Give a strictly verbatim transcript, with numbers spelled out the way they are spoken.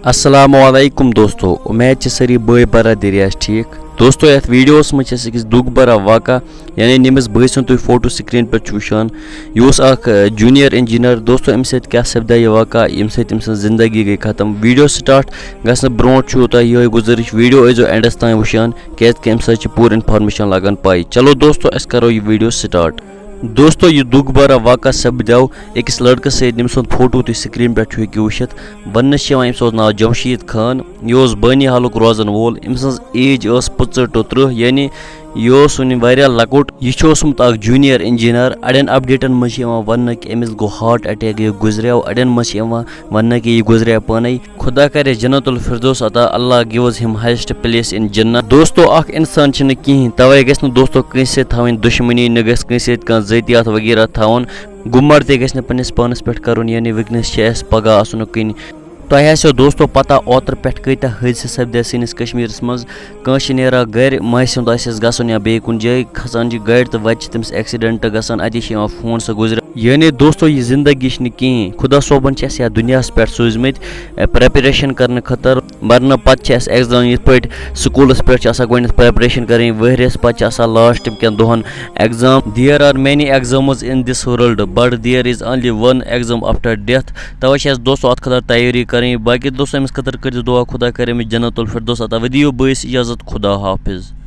السلام علیکم دوستو، امید چھِ سٲری بٲے برادٔری آسہِ ٹھیٖک۔ دوستو، یتھ ویڈیوس منٛز چھِ أسۍ أکِس دُکھ بھرا واقعہ، یعنی نٔمِس بٲے سُنٛد تُہۍ فوٹو سکرین پٮ۪ٹھ چھِو وٕچھان۔ یہِ اوس اکھ، اَ، جونیئر انجینئر۔ دوستو، أمِس سۭتۍ کیٛاہ سپدیو یہِ واقعہ، ییٚمہِ سۭتۍ أمۍ سٕنٛز زندگی گٔے ختم۔ ویڈیو سٹارٹ گژھنہٕ برونٛٹھ چھُو تۄہہِ یِہوٚے گُزٲرِش، ویڈیو ٲسۍزیو اینڈس تام وٕچھان، کیٛازِکہِ اَمہِ سۭتۍ چھِ پوٗرٕ انفارمیشن لگان پاے۔ چلو دوستو، أسۍ کرو یہِ ویڈیو سٹارٹ۔ دوستو، یہِ دُکھ بھرا واقعہ سپدیو أکِس لڑکہٕ سۭتۍ، ییٚمہِ سُنٛد فوٹو تُہۍ سکرین پٮ۪ٹھ چھِو ہیٚکِو وٕچھِتھ۔ وننہٕ چھِ یِوان أمۍ سُنٛد ناو جمشید خان۔ یہِ اوس بٲنی حالُک روزن وول۔ أمۍ سٕنٛز ایج ٲس پٕژٕہ to تٕرٛہ، یعنی یہِ اوس وُنہِ واریاہ لۄکُٹ۔ یہِ چھُ اوسمُت اکھ جونیئر انجینئر۔ اڑٮ۪ن اپڈیٹن منٛز چھِ یِوان وننہٕ کہِ أمِس گوٚو ہارٹ اٹیک، یہِ گُزریو۔ اڑٮ۪ن منٛز چھِ یِوان وننہٕ کہِ یہِ گُزریو پانے۔ خدا کرِ جنت الفردوس عطا، اللہ gives him highest place in جنت۔ دوستو، اکھ انسان چھِنہٕ کِہیٖنۍ، توے گژھِ نہٕ دوستو کٲنٛسہِ سۭتۍ تھاوٕنۍ دُشمنی، نہ گژھِ کٲنٛسہِ سۭتۍ کانٛہہ ذٲتیات وغیرہ تھاوُن۔ گُمر تہِ گژھِ نہٕ پننِس پانس پٮ۪ٹھ کرُن، یعنی وٕنکیٚنس چھِ اَسہِ پگاہ آسُن کُنہِ۔ تۄہہِ آسیو دوستو پتہ، اوترٕ پٮ۪ٹھ کۭتیاہ حٲدثہٕ سپدے سٲنِس کشمیٖرس منٛز۔ کٲنٛسہِ چھِ نیران گرِ، ماسہِ ہُنٛد آسٮ۪س گژھُن یا بیٚیہِ کُنہِ جایہِ، کھسان چھِ گاڑِ تہٕ وتہِ چھِ تٔمِس ایکسیڈنٹ گژھان، اتی چھِ یِوان فون سُہ گُزریو۔ یعنی دوستو، یہِ زندگی چھِنہٕ کِہیٖنۍ۔ خدا صٲبن چھِ اَسہِ یَتھ دُنیاہَس پٮ۪ٹھ سوٗزمٕتۍ، اے، پریپریشن کرنہٕ خٲطرٕ۔ مرنہٕ پتہٕ چھِ اَسہِ ایگزام، یِتھ پٲٹھۍ سکوٗلَس پٮ۪ٹھ چھِ آسان گۄڈٕنٮ۪تھ پریپریشن کَرٕنۍ، ؤہرِس پتہٕ چھِ آسان لاسٹ کٮ۪ن دۄہَن exam. There are many exams in this world, but there is only one exam after death. توے چھِ اَسہِ دوستو اَتھ خٲطرٕ تیٲری کَرٕنۍ۔ باقٕے دوستو، أمِس خٲطرٕ کٔرۍزیو دُعا، خدا کَرِ أمِس جنت الفردوس عطا۔ وۄنۍ دِیِو بٲیِس اجازت، خدا حافظ۔